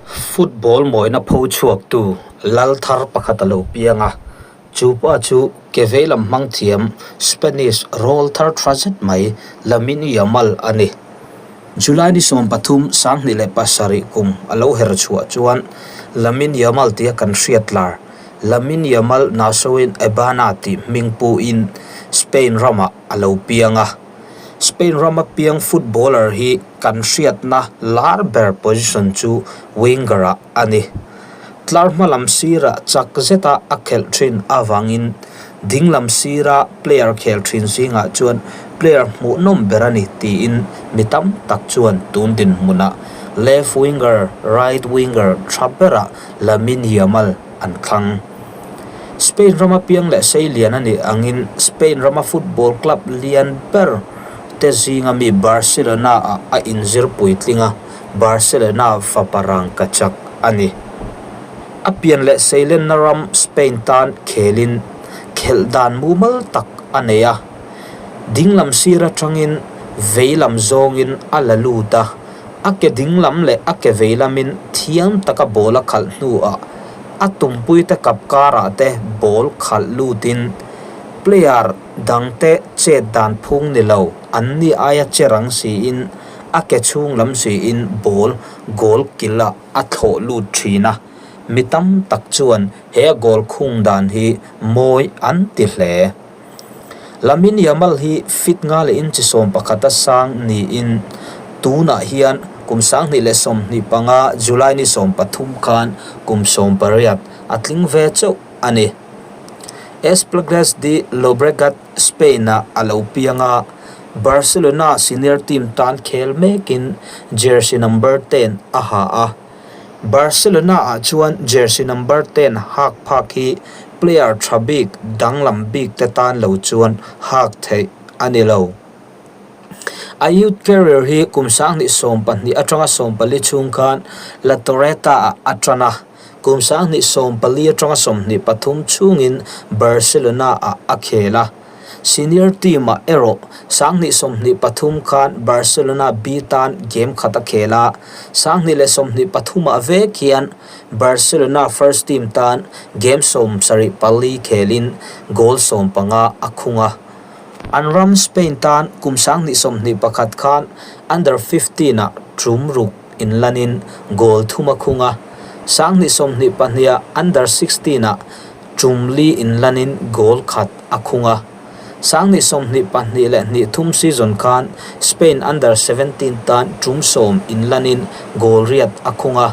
Football mawina pho chhuaktu lal thar pakhat a lo piang a, chu pa chu ke veilam hmang thiam Spanish rawl thar tha zet mai Lamine Yamal a ni. July ni 13, 2007 kum a lo her chhuah chuan Lamine Yamal tia kan hriat lar Lamine Yamal Nassauin Ebana tih hming puin Spain ramah a lo piang a. Spain rama piang footballer hi kan hriatna lar ber position chu winger-ah a ni. Tlar hma lam sirah chak zeta a khelh thin avangin ding lam sira player khel thin zingah chuan player hmuhnawm ber a ni tiin mi tam tak chuan tun dinhmunah left winger, right winger tha berah Lamine Yamal an thlang. Spain rama piang leh sei lian a nih angin Spain rama football club lian ber te zinga mi Barcelona ah a inzir puitling a, Barcelona fapa rangkachak a ni. A pian leh seilenna ram Spain tan khelin khelh dan mumal tak a nei a, dinglam sir atangin veilam zawngin a la lut a, a ke dinglam leh a ke veilamin thiam taka ball a khalh hnuah A tumpuite kap karah te ball khalh lutin player dangte chet dan phung ni lo an ni aia che rang siin a ke chhung lam siin ball goal kilah a thlawh lut thin a, mi tam tak chuan he a goal khung dan hi mawi an ti hle. Lamine Yamal hi fit nga leh inchi 11 a sang niin tunah hian kum 2025 July ni 13 khan kum 18 a tling ve chauh a ni. Esplugues de Llobregat, Spain-ah a lo piang a, Barcelona senior team tan khel mekin jersey number 10 a ha a. Barcelona-ah chuan jersey number 10 hak phak hi player tha bik danglam bik te tan lo chuan hak theih a ni lo. A youth career hi kum 2012 atanga 14 chhung khan La Torreta-ah a tan a, kum 2014 atanga 23 chhungin Barcelona-ah a khel a. Senior team-ah erawh 2023 khan Barcelona B tan game khat a khel a, 2023-ah vek hian Barcelona first team tan game 74 khelin goal 15 a khung a. An ram Spain tan kum 2021 khan under 15-ah tum ruk inlanin goal thum a khung a, 2022-ah under 16-ah tum li inlanin goal khat a khung a. 2022 leh 23 season khan Spain under 17 tan tum 10 inlanin goal riat a khung a.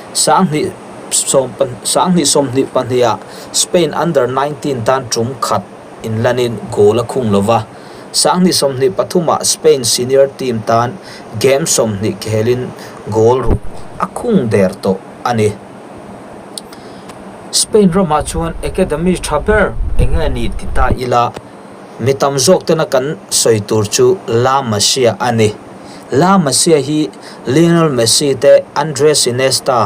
2022-ah Spain under 19 tan tum khat inlanin goal a khung lo va. 2023-ah Spain senior team tan game 20 khelin goal ruk a khung der tawh a ni. Spain ramah chuan academy tha ber eng nge ni ti ta ila, mi tam zawk tena kan sawi tur chu La Masia a ni. La Masia hi Lionel Messi te, Andres Iniesta,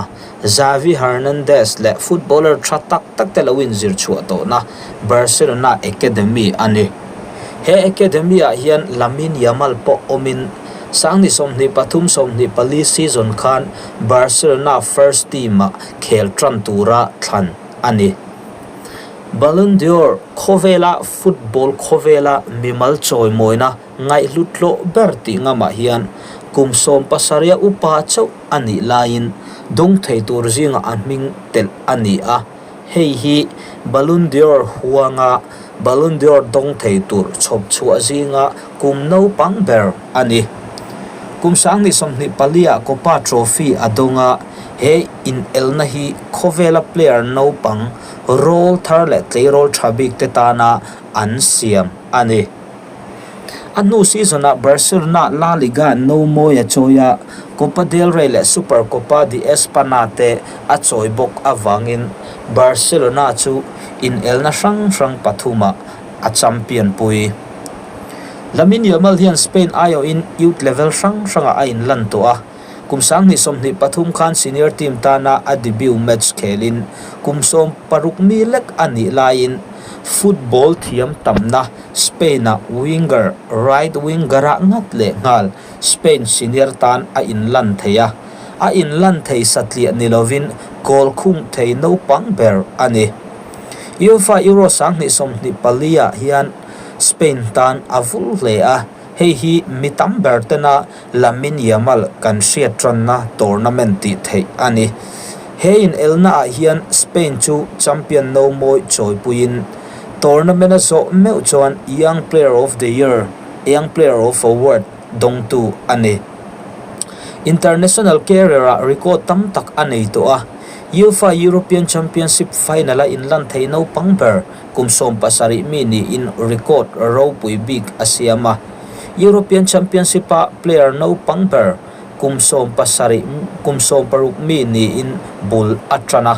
Xavi Hernandez leh footballer tha tak tak te lo inzir chhuah tawhna Barcelona academy a ni. He academy ah hian Lamine Yamal pawh awmin 2023 24 season khan Barcelona first team-ah khel tan tura thlan a ni. Ballon d'Or khawvela football khawvela mimal chawimawina ngaihhlut hlawh ber tih ngamah hian kum 17 upa chauh a nih laiin dawng thei tur zinga a hming telh a ni a, hei hi Ballon d'Or huanga Ballon d'Or dawng thei tur chhawp chhuah zinga kum naupang ber a ni. Kum 2024-ah Copa Trophy a dawng a, he inelna hi khawvela player naupang rawl thar leh tleirawl tha bik te tana an siam a ni. A hnu season-ah Barcelona La Liga no mawi a chawi a, Copa del Rey leh Supercopa de Espana te a chawi bawk avangin Barcelona chu inelna hrang hrang pathumah a champion pui. Lamine Yamal hian Spain aiawhin youth level hrang hrangah a inlan tawh a, kum 2023 khan senior team tana a debut match khelin kum 16 mi lek a nih laiin football thiam tamna Spain-ah winger, right winger-ah ngat leh nghal Spain senior tan a inlan thei a. A inlan thei satliah ni lovin goal khung thei naupang ber a ni. UEFA Euro 2024 ah hian Spain tan a vul hle a, hei hi mi tam ber tena Lamine Yamal kan hriat tanna tournament tih theih a ni. He inelna ah hian Spain chu champion no mawi chawipuiin tournament a zawh meuh chuan Young Player of the Year, Young Player of Award, dawngtu a ni. International career-ah record tam tak a nei tawh a, UEFA European Championship final-a inlan thei naupang ber kum 17 mi niin record ropui bik a siam a. European Championship-a player naupang ber kum 17 kum 16 mi niin bul a tan a.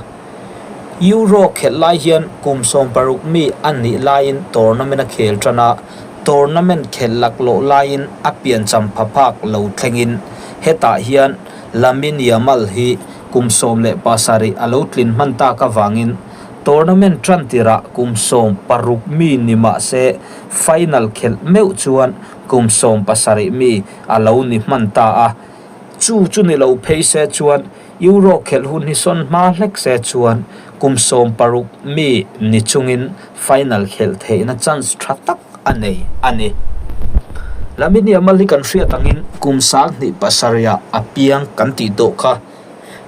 Euro khelh lai hian kum 16 mi a nih laiin tournament a khel tan a, tournament khelh laklawh laiin a piancham pha phak lo thlengin hetah hian Lamine Yamal hi kum 17 a lo tlin hman tak avangin tournament tan tirah kum 16 mi ni mah se final khelh meuh chuan kum 17 mi a lo ni hman ta a. Chu chu ni lo phei se chuan Euro khelh hun hi sawn hma hlek se chuan kum 16 mi ni chungin final khelh theihna chance tha tak a nei a ni. Lamine Yamal hi kan hriat angin kum 2007 ah a piang kan tih tawh kha.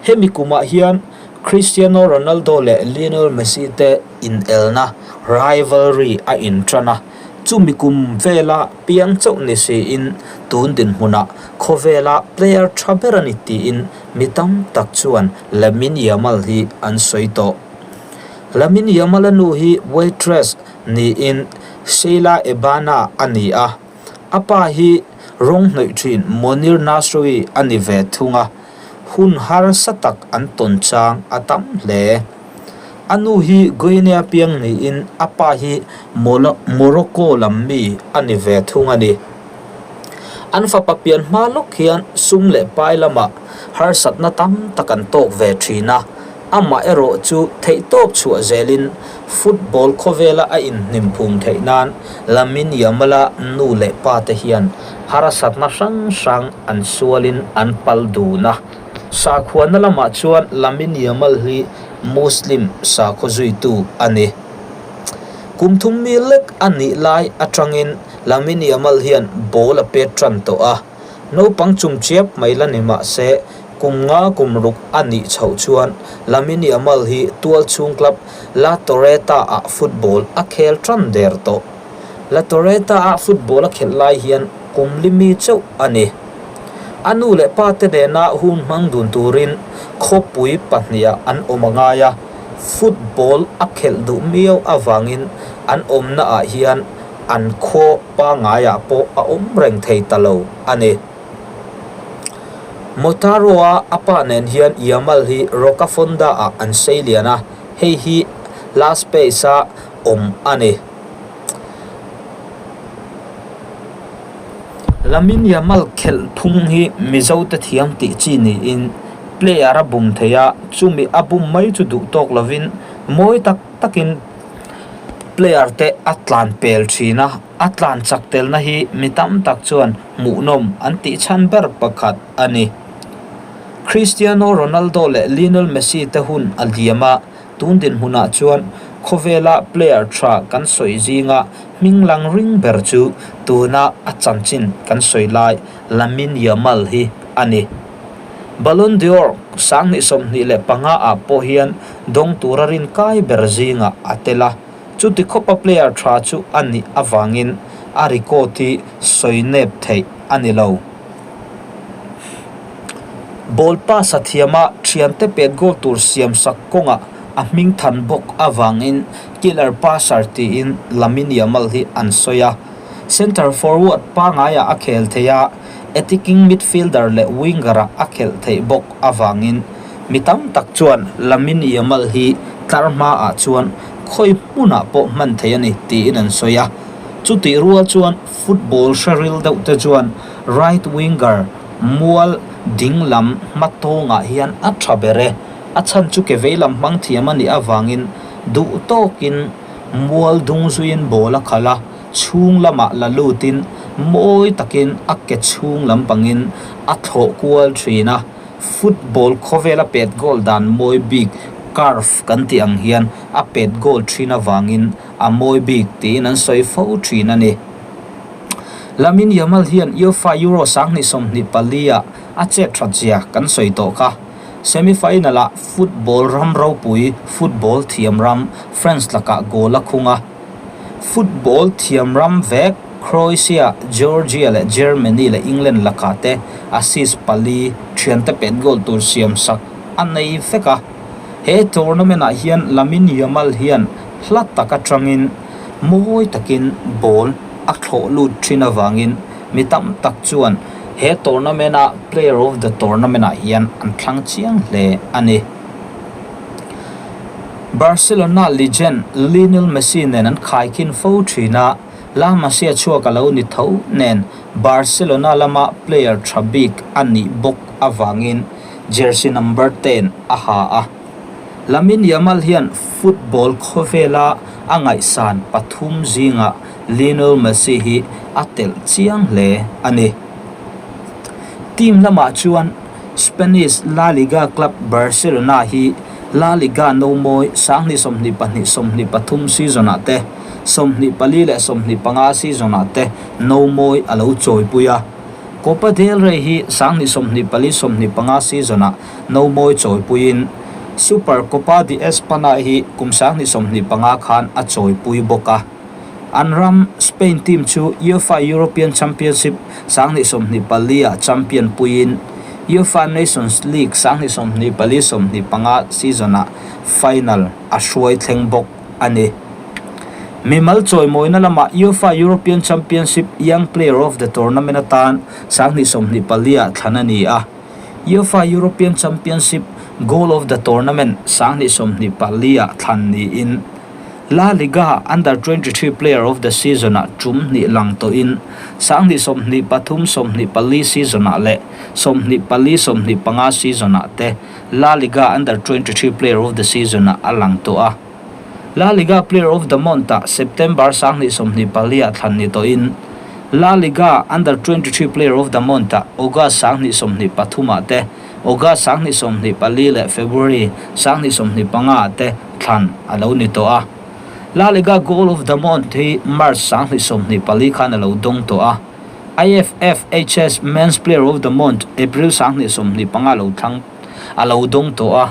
Hemi kumah hian Cristiano Ronaldo leh Lionel Messi te inelna, rivalry, a intan a, chumi kum vela piang chauh ni siin tun dinhmunah khawvela player tha ber a ni tiin Mi tam tak chuan Lamine Yamal hi an sawi tawh. Lamine Yamal-a nu hi waitress niin Sheila Ebana a ni a, a pa hi rawng hnawih thin Monir Nasraoui a ni ve thung a, hun harsa tak an tawn chang a tam hle. A nu hi Guinea piang niin a pa hi Morocco lam mi a ni ve thung a ni. An fapa pian hma lawk hian sum leh pai lamah harsatna tam tak an tawk ve thin a, amah erawh chu theihtawp chhuah zelin football khawvela a inhnim phum theih nan Lamine Yamal-a nu leh pa te hian harsatna hrang hrang an sualin an pal dun a. Sakhuana lamah chuan Lamine Yamal hi Muslim sakhaw zuitu a ni. Kum thum mi lek a nih lai atangin Lamine Yamal hian ball a pet tan tawh a, naupang chung chiap mai la ni mah se kum nga kum ruk a nih chhoh chuan Lamine Yamal hi tualchhung club La Torreta ah football a khel tan der tawh. La Torreta ah football a khelh lai hian kum li mi chauh a ni. A nu leh pa te nena hun hmang dun turin khawpui pahniha an awm a ngai a, football a khelh duh miau avangin an awmna ah hian an khaw pangaiah pawh a awm reng thei ta lo a ni. Motaro-a a pa nen hian Yamal hi Rocafonda-ah an sei lian a, hei hi last space-a awm a ni. Lamine Yamal khelh phung hi Mizote thiam tih chi niin player a bum thei a, chumi a bum mai chu duh tawk lovin mawi tak takin Player te a tlan pel thin a, a tlan chak telna hi mi tam tak chuan hmuhnawm an tih chhan ber pakhat a ni. Cristiano Ronaldo leh Lionel Messi te hun a liam a, tun dinhmunah chuan khawvela player tha kan sawi zinga hming lang ring ber chu tuna a chanchin kan sawi lai Lamine Yamal hi a ni. Ballon d'Or 2025 ah pawh hian dawng tura rin kai ber zingah a tel a, chuti khawpa player tha chu a nih avangin a record hi sawi nep theih a ni lo. Ball pass a thiam a, thiante pet goal tur siam sak kawngah a hming than bawk avangin killer passer tiin Lamine Yamal hi an sawi a. Centre forward pangaiah a khel thei a, attacking midfielder leh winger-ah a khelh theih bawk avangin mi tam tak chuan Lamine Yamal hi tlar hmaah chuan khawi hmunah pawh hman thei a ni tiin an sawi a. Chutih rual chuan football hre ril deuh te chuan right winger mual ding lam hma tawngah hian a tha ber e, a chhan chu ke vei lam hmang thiam a nih avangin duh tawkin mual dung zuiin ball a khalh a, chhung lamah la lutin mawi takin a ke chhung lampangin a thlawh kual thin a. Football khawvela pet goal dan mawi bik curve kan tih ang hian a pet goal thin avangin a mawi bik tiin an sawi fo thin a ni. Lamine Yamal hian UEFA Euro 2024 ah a chet that zia kan sawi tawh kha. Semi-final ah football ram ropui football thiam ram France lakah goal a khung a. Football thiam ram vek Croatia, Georgia leh Germany leh England lakah te assist pali thiante pet goal tur siam sak a nei vek a. He tournament ah hian Lamine Yamal hian hla tak atangin mawi takin ball a thlawh lut thin avangin mi tam tak chuan he tournament a player of the tournament ah hian an thlang chiang hle a ni. Barcelona legend Lionel Messi nen an khaikhin fo thin a, La Masia chhuak a lo ni tho nen Barcelona lama player tha bik a nih bawk avangin jersey number 10 a ha a. Lamine Yamal hian football khawvela a ngaihsan pathum zingah Lionel Messi hi a telh chiang hle a ni. Team lamah chuan Spanish La Liga club Barcelona hi La Liga nomawi 2022 23 season-ah te, 24 leh 25 season-ah te nomawi a lo chawipui a. Copa del Rey hi 2024 25 season-ah nomawi chawipuiin Super Copa de Espana hi kum 2025 khan a chawipui bawk a. An ram Spain team chu UEFA European Championship 2024 ah champion puiin UEFA Nations League 2024 25 season-ah final a hruai thleng bawk a ni. Mimal chawimawina lamah UEFA European Championship Young Player of the Tournament atan 2024 ah thlan a ni a. UEFA European Championship Goal of the Tournament 2024 ah thlan niin La Liga Under 23 Player of the Season-ah tum hnih lang tawhin 2023 24 season-ah leh 24 25 season-ah te La Liga Under 23 Player of the Season-ah a lang tawh a. La Liga Player of the Month-ah September 2024 ah thlan ni tawhin La Liga Under 23 Player of the Month-ah August 2023 ah te August 2024 leh February 2025 ah te thlan a lo ni tawh a. La Liga Goal of the Month hi March 2024 khan a lo dawng tawh a. IFFHS Men's Player of the Month April 2025 lo thlang a lo dawng tawh a.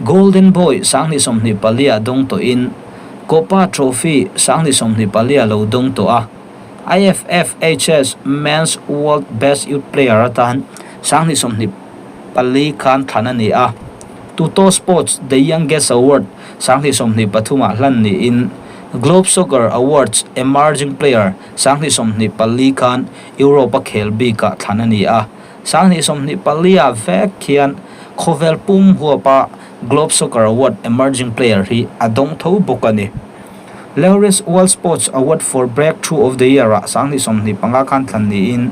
Golden Boy 2024 a dawng tawhin Copa Trophy 2024 a lo dawng tawh a. IFFHS Men's World Best Youth Player atan 2024 khan thlan a ni a. Tutto Sports The Youngest Award 2023 ah hlan niin Globe Soccer Awards Emerging Player 2024 khan Europe a khel bikah thlan a ni a. 2024 ah vek hian khawvel pum huapa Globe Soccer Award Emerging Player hi a dawng tho bawk a ni. Laureus World Sports Award for Breakthrough of the Year ah 2025 khan thlan niin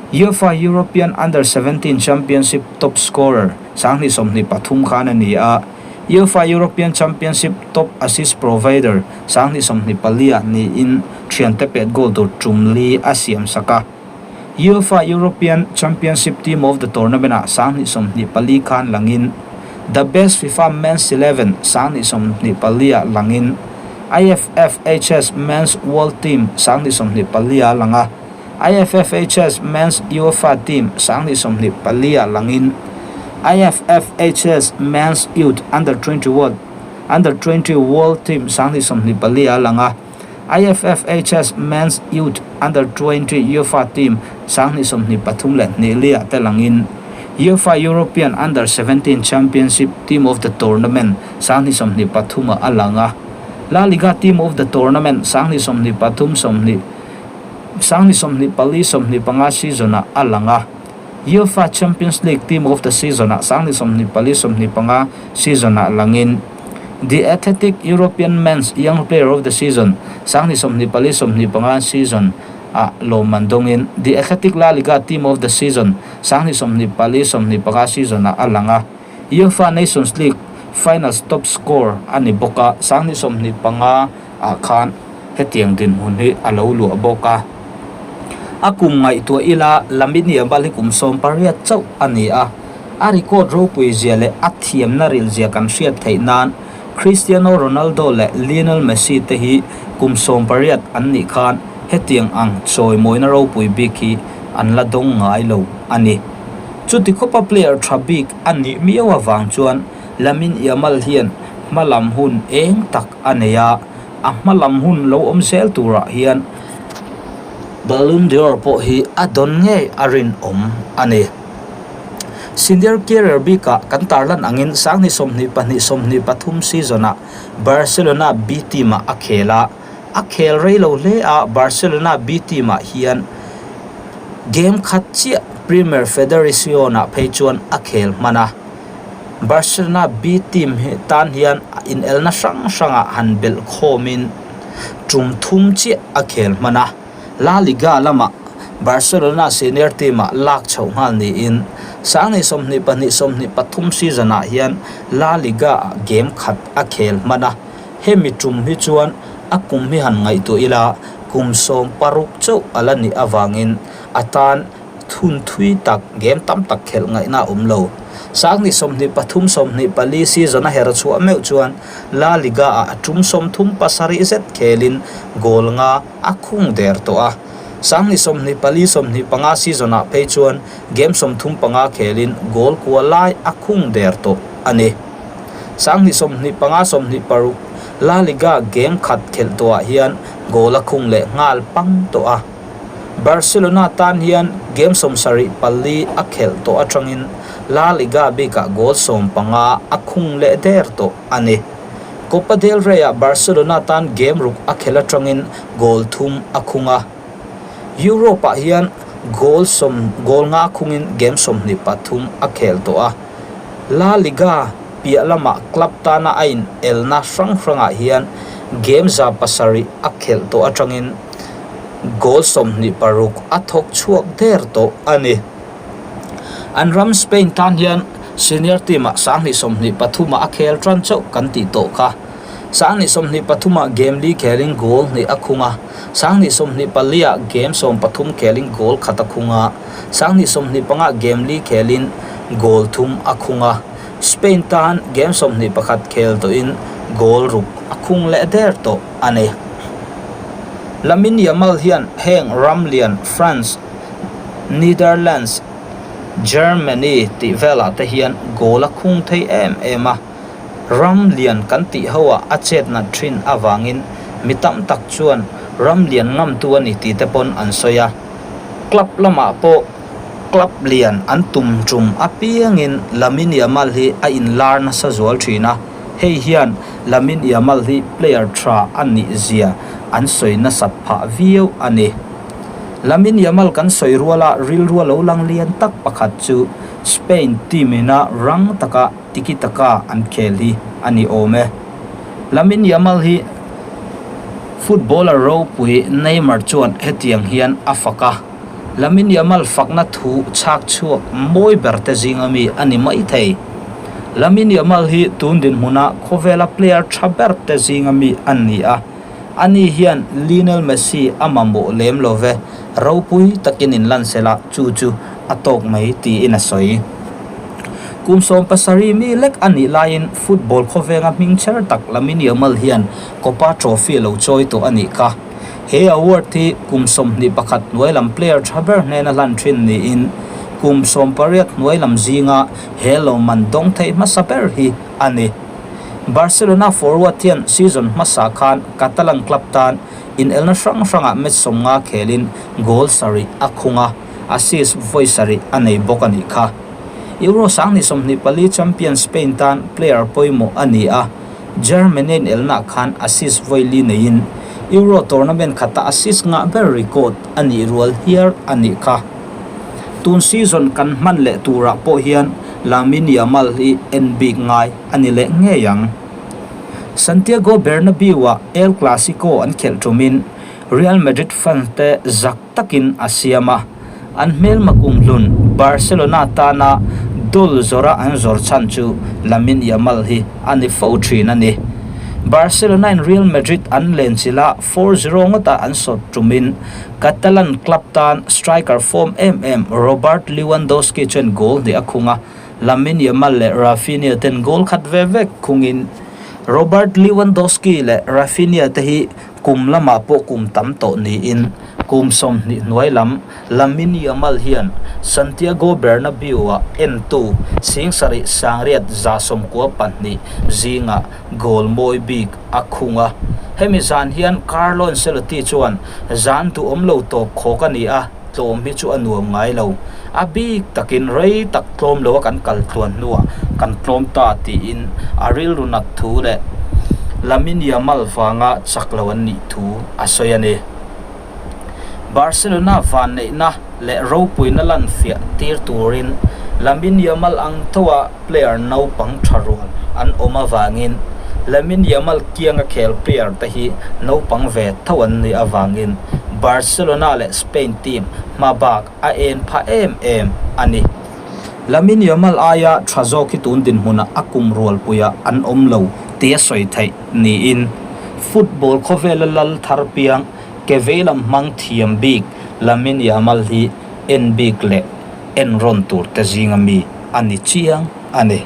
UEFA European Under 17 Championship Top Scorer 2023 khan a ni a. UEFA European Championship Top Assist Provider 2024 ah niin thiante pet goal tur tum li a siam sak a. UEFA European Championship Team of the Tournament ah 2024 khan langin The Best FIFA Men's 11 2024 ah langin IFFHS Men's World Team 2024 ah lang a. IFFHS Men's UEFA Team 2024 ah langin IFFHS Men's Youth Under 20 World Under 20 World Team 2024 ah lang a. IFFHS Men's Youth Under 20 UEFA Team 2023 leh hnih li ah te langin UEFA European Under 17 Championship Team of the Tournament 2023 ah a lang a. La Liga Team of the Tournament 2023 2024 25 season-ah a lang a. UEFA Champions League Team of the Season-ah 2024 25 season-ah langin The Athletic European Men's Young Player of the Season 2024 25 season-ah lawmman dawngin The Athletic La Liga Team of the Season 2024 25 season-ah a lang a. UEFA Nations League Finals top scorer a ni bawk a, 2025 ah khan hetiang dinhmun hi a lo luah bawk a. A kum ngaihtuah ila Lamine Yamal hi kum 18 chauh a ni a. A record ropui zia leh a thiamna ril zia kan hriat theih nan Cristiano Ronaldo leh Lionel Messi te hi kum 18 an nih khan hetiang ang chawimawina ropui bik hi an la dawng ngai lo a ni. Chuti khawpa player tha bik a nih miau avang chuan Lamine Yamal hian hma lam hun eng tak a nei a, a hma lam hun lo awm zel turah hian Ballon d'Or pawh hi a dawn ngei a rinawm a ni. Senior career bikah kan tarlan angin Sanghnih 22 23 season-ah Barcelona B team-ah a khel a, a khel rei lo hle a, Barcelona B team-ah hian game khat chiah Premier Federacion-ah phei chuan a khel hman a. Barcelona B team tan hian inelna hrang hrangah han belh khawmin tum thum chiah a khel hman a. La Liga lamah Barcelona senior team-ah lak chhoh nghal niin Sanghnih 22 23 season-ah hian La Liga-ah game khat a khel hman a. Hemi tum hi chuan a kum hi han ngaihtuah ila kum 16 chauh a la nih avangin a tan Thun thui tak, game tam tak khelh ngaihna a awm lo. Sanghnih 23 24 season a her chhuah meuh chuan La Liga-ah a tum 37 zet khelin goal nga a khung der tawh a. Sanghnih 24 25 season-ah phei chuan game 35 khelin goal kua lai a khung der tawh a ni. Sanghnih 25 26 La Liga game khat khelh tawhah hian goal a khung leh nghal pang tawh a. Barcelona tan hian game 74 a khelh tawh atangin La Liga bikah goal 15 a khung leh der tawh a ni. Copa del Rey-ah Barcelona tan game ruk a khelh atangin goal thum a khung a. Europe-ah hian goal sawm goal nga khungin game 23 a khel tawh a. La Liga piah lamah club tana a inelna hrang hrangah hian game 700 a khelh tawh atangin goal 26 a thawk chhuak der tawh a ni. An ram Spain tan hian senior team-ah Sanghnih 23-ah a khel tan chauh kan tih tawh kha. Sanghnih 23-ah game li khelin goal hnih a khung a, Sanghnih 24-ah game 13 khelin goal khat a khung a, Sanghnih 25-ah game li khelin goal thum a khung a. Spain tan game 21 khel tawhin goal ruk a khung leh der tawh a ni. Lamine Yamal hian heng ram lian France, Netherlands, Germany tih velah te hian goal a khung thei em em a. Ram lian kan tih ho ah a chet nat thin avangin mi tam tak chuan ram lian ngamtu a ni tih te pawn an sawi a. Club lamah pawh club lian an tum tum apiangin Lamine Yamal hi a inlar nasa zual thin a. Hei hian Lamine Yamal hi player tha a nih zia an sawi nasat phah viau a ni. Lamine Yamal kan sawi ruala rilrua lo lang lian tak pakhat chu Spain team ina rang taka tiki-taka an khel hi a ni awm e. Lamine Yamal hi footballer ropui Neymar chuan hetiang hian a fak a, Lamine Yamal fakna thu chhak chhuak mawi ber te zinga mi a ni mai thei. Lamine Yamal hi tun dinhmuna khawvela player tha ber te zinga mi a ni a, ani hian Lionel Messi a mamawh lem lo ve, ropui takin inlan sela chu chu a tawk mai tiin a sawi. Kum 17 mi lek a nih laiin football khawvenga hming chher tak Lamine Yamal hian Copa Trophy a lo chawi tawh a nih kha. He award hi kum 21 hnuai lam player tha ber hnena hlan thin niin kum 18 hnuai lam zinga he lawmman dawng theih hmasa ber hi a ni. Barcelona forward hian season hmasa khan Catalan club tan inelna hrang hrangah match 50 khelin goal sarih a khung a, assist vawi sarih a nei bawk a nih kha. Euro 2024 champion Spain tan player pawimawh a ni a, Germany inelna khan assist vawi li neiin Euro tournament khata assist ngah ber record a nih rual hiar a nih kha. Tun season kan hman leh turah pawh hian Lamine Yamal hi en bik ngai a ni leh ngei ang. Santiago Bernabeu-ah El Clasico an khelh tumin Real Madrid fans te zak takin a siam a, an hmelma kumhlun Barcelona tana dul zawra an zawr chhan chu Lamine Yamal hi a ni fo thin a ni. Barcelona in Real Madrid an lenchilh a, 4-0 ngawta an sawt tumin Catalan club tan striker form em em Robert Lewandowski chuan goal hnih a khung a. Lamine Yamal leh Raphinha ten goal khat ve vek khungin Robert Lewandowski leh Raphinha te hi kum lamah pawh kum tam tawh niin kum 20 hnuai lam Lamine Yamal hian Santiago Bernabeu-ah entu 79,192 zingah goal mawi bik a khung a. Hemi zan hian Carlo Ancelotti chuan zan duhawm lo tawp khawk a ni a, tlawm hi chu a nuam ngai lo. A bik takin rei tak tlawm lo a kan kal tluan hnuah kan tlawm ta tiin a rilru nat thu leh Lamine Yamal vanga chak lo an nih thu a sawi a ni. Barcelona vanneihna leh ropuina lan fiah tir turin Lamine Yamal ang thoa player naupang tha rual an awm avangin Lamine Yamal kianga khel player te hi naupang ve tho an nih avangin Barcelona leh Spain team hma bak a en pha em em a ni. Lamine Yamal aia tha zawk hi tun dinhmunah a kum rualpuiah an awm lo tia sawi theih niin football khawvela lal thar piang ke veilam hmang thiam bik Lamine Yamal hi en bik leh en rawn tur te zinga mi a ni chiang a ni.